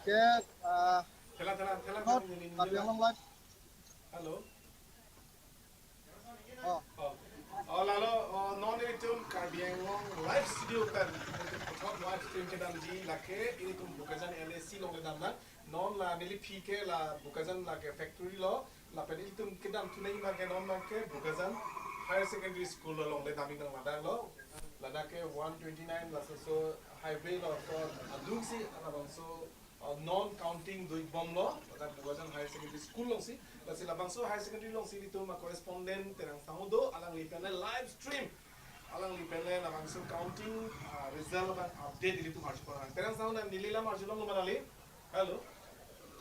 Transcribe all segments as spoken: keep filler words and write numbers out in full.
Ke, ah, Thela, thela, thela, puthot thela, thela, Karbi thela. Anglong Live. Hello. Oh. Oh. Oh, lalo, oh, non ilitum Karbi Anglong Live Studio pen, puthot live stream kedamji lake, ilitum Bokajan L A C along kedam nang, non la neliphi ke la Bokajan lake factory lo, lapen ilitum kedam thunei abang ke non abang ke Bokajan Higher Secondary School along le damji nang ladak lo, ladak ke one twenty-nine laso highway lo, so adung si, labangso uh, non counting dui bomlo, ladak Bokajan Higher Secondary School alongsi, lasi labangso Higher Secondary alongsi ilitum a-correspondent Terang Sangho do, alangli pen le live stream, alangli pen le labangso counting, uh, result abang update ilitum arju pon nang. Terang Sangho, nang neli lam arjulonglo ma nangli? Hello?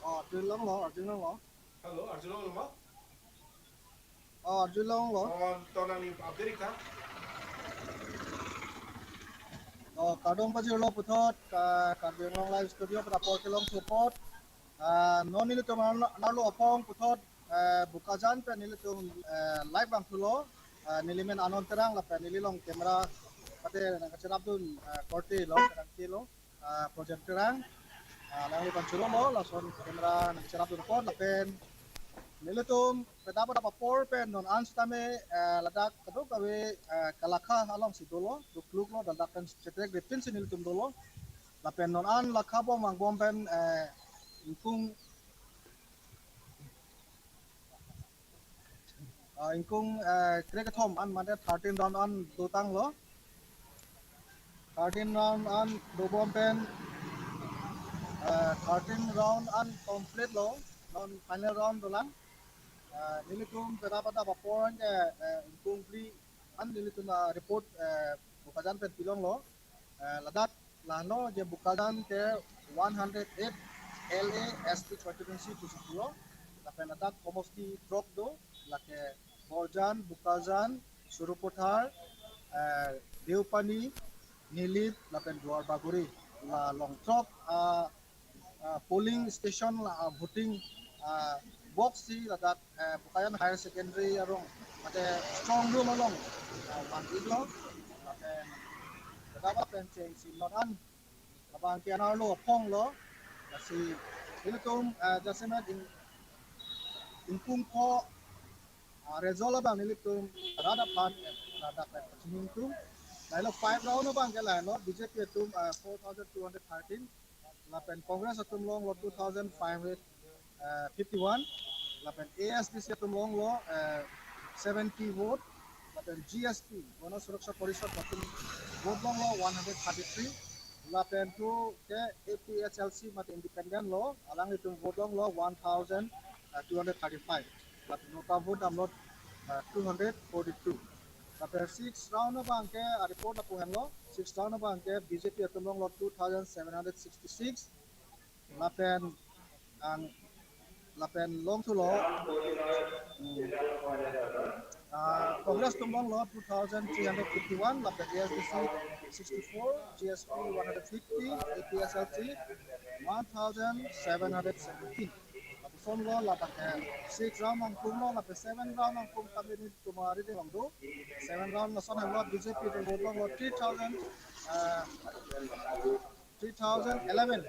Oh, arjulonglo, arjulonglo. Hello, arjulonglo ma? Oh, arjulonglo. Oh, to nangli update ik tha. Oh, kardom pajirlo puthot, Ka-, Karbi Anglong Live Studio pen apor kelong support. Ah, non nelitum arlo, arlo apong puthot, eh, Bokajan pen nelitum, eh, live vangthulo. Ah, neli men Anon Terang lapen neli along camera pate nangkacherapdun, eh, korte lo, Terang K lo. Ah, Project Terang, ah, alangli aphan churolo, lason camera nangcherapdun apot lapen nelitum pen adap adap apor pen non an sitame, eh, ladak kadokave, eh, Kalakha alongsi dolo, dukluklo, ladak pen chetrek repin si nelitum dolo. Lapen non an Lakha bom vangbom pen, eh, ingkung Ah, ingkung, eh, krekethom an mate thirteen round an dotanglo. Thirteen round an dobom pen, eh, thirteen round an complete lo, non final round dolang. Eh, nelitum pen adap adap apor an ke, eh, ingkung phli an nelitum, ah, report, eh, Bokajan pen pilonglo. Eh, ladak lalo je Bokajan ke one hundred eight L A S T constituency pusi pulo. Lapen ladak somosti throk do, lake Borjan, Bokajan, Sarupathar, eh, Deopani, Nilip, lapen Duarbagori. La along throk, ah, ah, polling station la, ah, voting, ah, box si ladak, eh, Bokajan Higher Secondary arong mate strong room along, ah, van-iklo, lapen kedam pen cheng si non an abang ke anerlo aponglo, lasi ilitum, ah, jasemet ing, ingkung pho, ah, result abang nelitum rat aphan, eh, rat aphan pachini tum. Lahelo five round abang ke lahelo, B J P atum, ah, four thousand two hundred thirteen, lapen Congress atum longlo two thousand five hundred fifty-one, lapen A S D C atum longlo, eh, seventy vote, lapen G S P, Gana Suraksha Parishad atum vote longlo one hundred thirty-three, lapen thu ke A P H L C mate independent lo, alanglitum vote longlo one thousand two hundred thirty-five, lapen nota vote damlo, eh, two hundred forty-two. Lapen six round abang ke, ah, report lapu henlo, six round abang ke B J P atum longlo two thousand seven hundred sixty-six, lapen ang, lapen longthulo, hmm, ah, Congress atum longlo two thousand three hundred fifty-one, lapen A S D C sixty-four, G S P one hundred fifty, A P H L C one thousand seven hundred seventeen. Lapuson lo ladak ke six round angkung lo, lapen seven round angkung kami nelitum ari de long do. Seven round lason henlo B J P atum vote longlo three thousand, uh, three thousand eleven.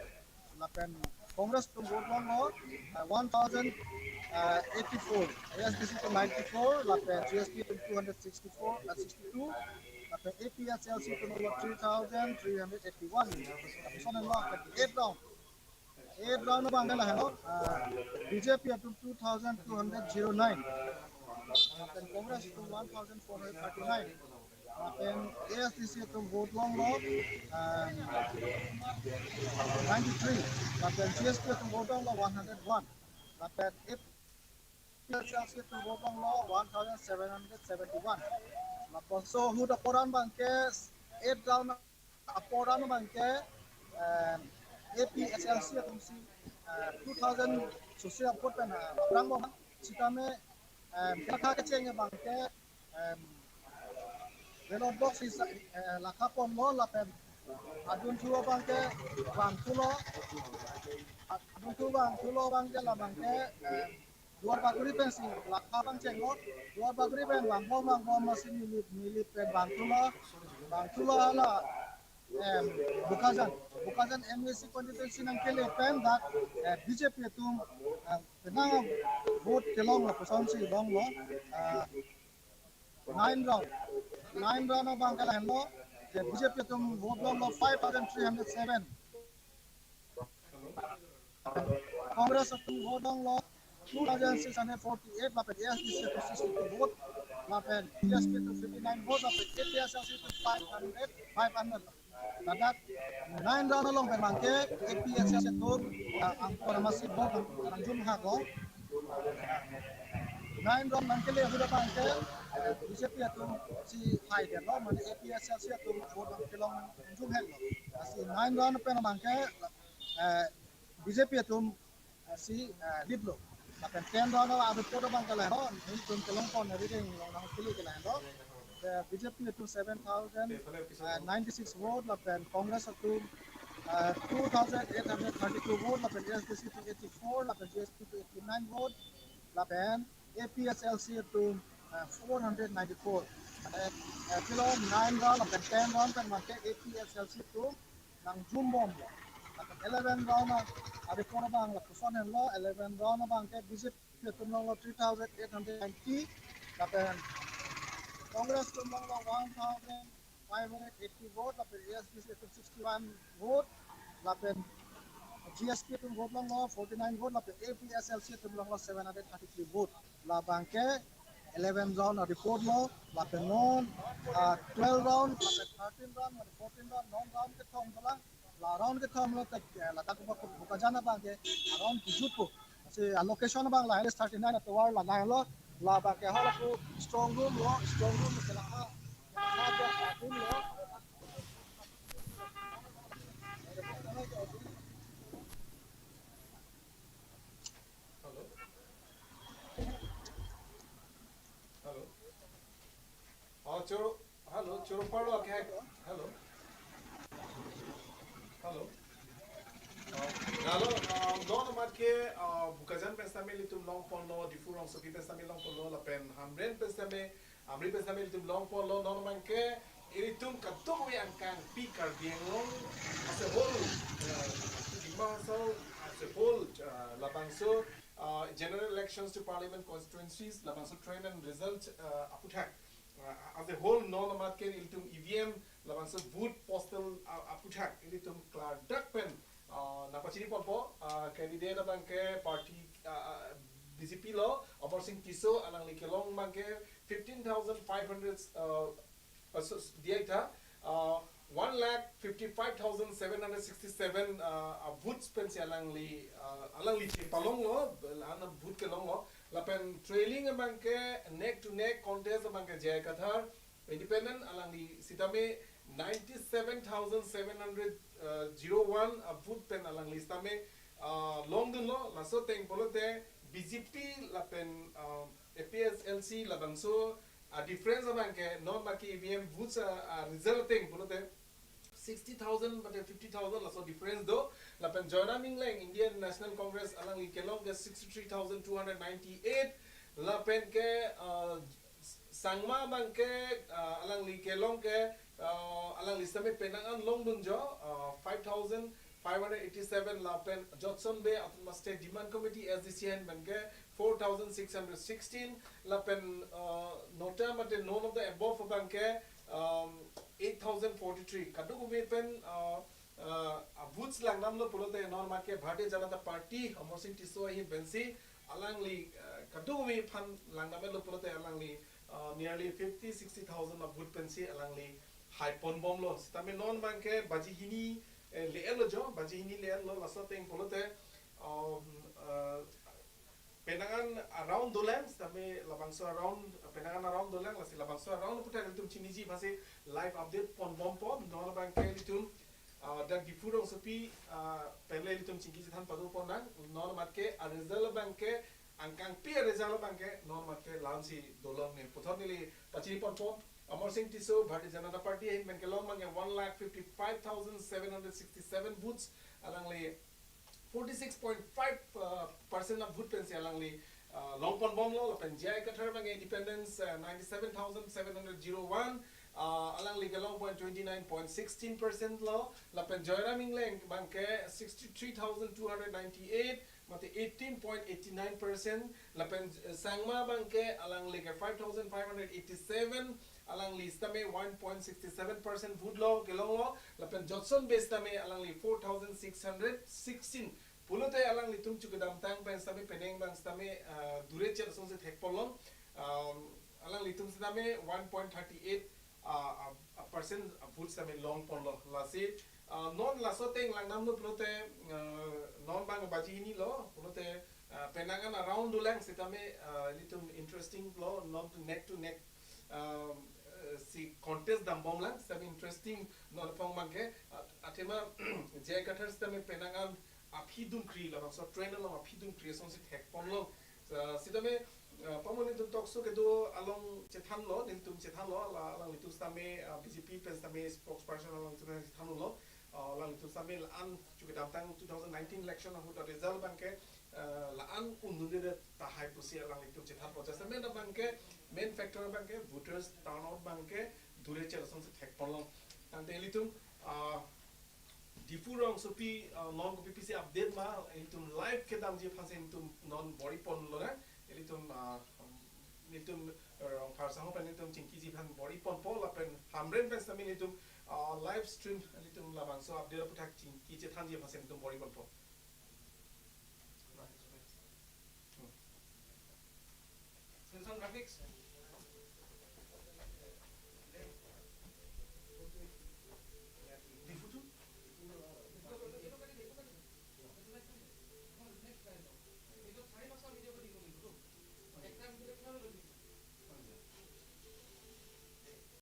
Lapen Congress atum vote longlo, uh, one thousand eighty-four. A S D C atum ninety-four, lapen G S P atum two hundred sixty-four, uh, sixty-two. Lapen A P H L C atum longlo three thousand three hundred eighty-one. Lapuson henlo eight round. Eight round abang ke lahelo, ah, B J P atum two thousand two hundred zero nine. Lapen Congress atum one thousand four hundred thirty-nine. Lapen A S D C atum vote longlo, ah, ninety-three. Lapen G S P atum vote longlo one hundred one. Lapen A P H L C atum vote longlo one thousand seven hundred seventy-one. Lapuson ahut apor an abang ke eight round apor an abang ke, em, A P H L C atum si, eh, two thousand susi apot pen, eh, aphrang bom sitame, em, Lakha kecheng abang ke, em, ballot box si, eh, Lakha ponlo lapen adunthu abang ke vangthulo, adunthu vangthulo abang ke la abang ke, em, Duarbagori pensi Lakha abang chenglo, Duarbagori pen vangbom vangbom masi Nilip, Nilip pen vangthulo, vangthulo hala, em, Bokajan. Bokajan M A C constituency nangkele pen dak, eh, B J P atum, eh, penang vote kelong lapusonsi longlo, eh, nine round. Nine round abang ke lahenlo, eh, B J P atum vote longlo five thousand three hundred seven. Congress atum vote longlo two thousand six hundred forty-eight, lapen A S D C atum sixty-two vote, lapen G S P atum fifty-nine vote, lapen A P H L C atum five hundred, five hundred. Ladak nine round along pen abang ke A P H L C atum, ah, angkor amasi vote nang, nangjumhaklo. Nine round nangkele ahut abang ke, eh, B J P atumsi haidetlo, mane A P H L C atum vote nangkelong nangjumheklo. Lasi nine round pen abang ke, eh, B J P atum, eh, si, eh, leadlo. Lapen ten round a-report abang ke lahenlo, nelitum kelongpon everything along nangkele ke lahenlo. Eh, B J P atum seven thousand ninety-six vote, lapen Congress atum, eh, two thousand eight hundred thirty-two vote, lapen A S D C atum eighty-four, lapen G S P atum eighty-nine vote, lapen A P H L C atum, eh, four hundred ninety-four. Eh, eh, pilo nine round lapen ten round pen abang ke A P H L C atum nangjumbomlo. Lapen eleven round a, a-report abang lapuson henlo, eleven round abang ke B J P atum longlo three thousand eight hundred ninety, lapen Congress atum longlo one thousand five hundred eighty vote, lapen A S D C atum sixty-one vote, lapen G S P atum vote longlo forty-nine vote, lapen A P H L C atum longlo seven hundred thirty-three vote. Labang ke eleven round a-report lo, lapen non, ah, twelve round, lapen thirteen round, lapen fourteen round, non round kethom dolang, la round kethom lo tek, eh, ladak Bo-, Bokajan abang ke round kejutpo. Si a-location abang la L S thirty-nine atovar la lahenlo, labang ke hala ku strong room lo, strong room ke la ha, ha room lo. Hello. Hello. Oh, choro, hello, choro parlo ke. Hello. Hello. Oh, hello, uh, non amat ke, uh, Bokajan pen sitame ilitum longponlo, Diphu rongsopi pen sitame longponlo, lapen Hamren pen sitame, Amri pen sitame ilitum longponlo, non abang ke ilitum kadokave angkangpi Karbi Anglong as a whole, uh, Dima Hasao as a whole, uh, labangso, uh, general elections to parliament constituencies, labangso trend and result, uh, aphuthak. Uh, as a whole, non amat ke ilitum E V M, labangso vote postal, uh, aphuthak ilitum klardak pen, uh, nangpachiniponpo, uh, candidate abang ke party, uh, uh, B J P lo, Amarsing Tisso, alangli kelong abang ke fifteen thousand five hundred, uh, uh, so, diya tha, uh, one lakh fifty-five thousand seven hundred sixty-seven, uh, uh, votes pensi alangli, uh, alangli chepalonglo, ana vote kelonglo, lapen trailing abang ke neck to neck contest abang ke J I Kathar, independent, alangli sitame ninety-seven thousand seven hundred, uh, zero one, uh, vote pen alangli sitame, uh, longdunlo, laso ateng pulote B J P lapen, uh, A P H L C labangso, uh, difference abang ke non amat ke E V M votes, uh, uh, result ateng pulote sixty thousand mate fifty thousand laso difference do. Lapen Joyram Engleng, Indian National Congress, alangli kelong ke sixty-three thousand two hundred ninety-eight. Lapen ke, uh, Sangma abang ke, uh, alangli kelong ke, uh, alangli sitame penang an longdunjo, uh, five thousand five hundred eighty-seven, lapen Jotson Bey Autonomous State Demand Committee, S D C, ahin abang ke four thousand six hundred sixteen, lapen, uh, nota mate none of the above abang ke, um, eight thousand forty-three. Kadokave pen, uh, uh, votes langdamlo pulote non amat ke Bharatiya Janata Party, Amarsing Tisso ahin pensi alangli, uh, kadokave aphan langdamlo pulote alangli, uh, nearly fifty, sixty thousand a vote pensi alangli haiponbomlo. Sitame non abang ke baji hini, eh, le-etlo jo, baji hini le-etlo, laso ateng pulote, um, uh, penang an a-round dolang, sitame labangso a-round, penang an a-round dolang, lasi labangso a-round aphuthak ilitum chiniji, masi live update ponbompo, non abang ke ilitum, uh, dak Diphu rongsopi, uh, pen le ilitum chingki chethan padoponang, non amat ke a-result abang ke, angkangpi a-result abang ke, non amat ke la-ansi dolongne. Puthot neli pachiniponpo, Amarsing Tisso, Bharatiya Janata Party ahin pen kelong abang ke one lakh fifty-five thousand seven hundred sixty-seven votes, alangli forty-six point five, uh, percent a vote pensi alangli, uh, longponbomlo, lapen J I Kathar abang independents, uh, ninety-seven thousand seven hundred zero one, Ah, alangli kelong point twenty nine point sixteen percent lo, lapen Joyram Engleng abangke sixty three thousand two hundred ninety eight, mate eighteen point eighty nine percent, lapen, eh, Sangma abangke alangli ke five thousand five hundred eighty seven, alangli sitame one point sixty seven percent vote lo kelong lo, lapen Jotson Bey sitame alangli four thousand six hundred sixteen. Pulote alanglitum chu kedamtang pen sitame penang abang sitame, ah, dure chet asonsi thekponlong. Um, alanglitum sitame one point thirty eight, ah, ah, ah, percent vote sitame longponlo. Lasi, ah, non laso ateng langdamlo pulote, ah, non abang baji hini lo pulote, ah, penang an around dolang sitame, ah, ilitum interesting lo, non neck to neck, um, eh, si contest dambomlang, sitame interesting non aphrang abangke, ah, athema J I Kathar sitame penang an aphi dumkri, labangso train along aphi dumkri asonsi thekponlong. Ah, sitame, ah, pamoni nelitum talk show kedo along chethanlo, nelitum chethanlo, la, alanglitum sitame, ah, B J P pen sitame spokesperson along sitame chethanlo. Ah, alanglitum sitame la-an chu kedamtang two thousand nineteen election ahut result abangke, ah, la-an undunde tahai pusi alanglitum chethanpo. Just main abangke, main factor abangke voters turnout abangke dure chet asonsi thekponlong. Tangte ilitum, ah, Diphu rongsopi, ah, non kopi pisi update ma, ilitum live kedamji aphansi ilitum non bor-iponlonang, ilitum, ah, ilitum, ah, Rongphar sangho pen ilitum chingkiji aphan bor-iponpo, lapen Hamren pen sitame ilitum, ah, live stream ilitum labangso update aputhak chingki chethanji aphansi ilitum bor-iponpo. Samsung Graphics. Diphu tu?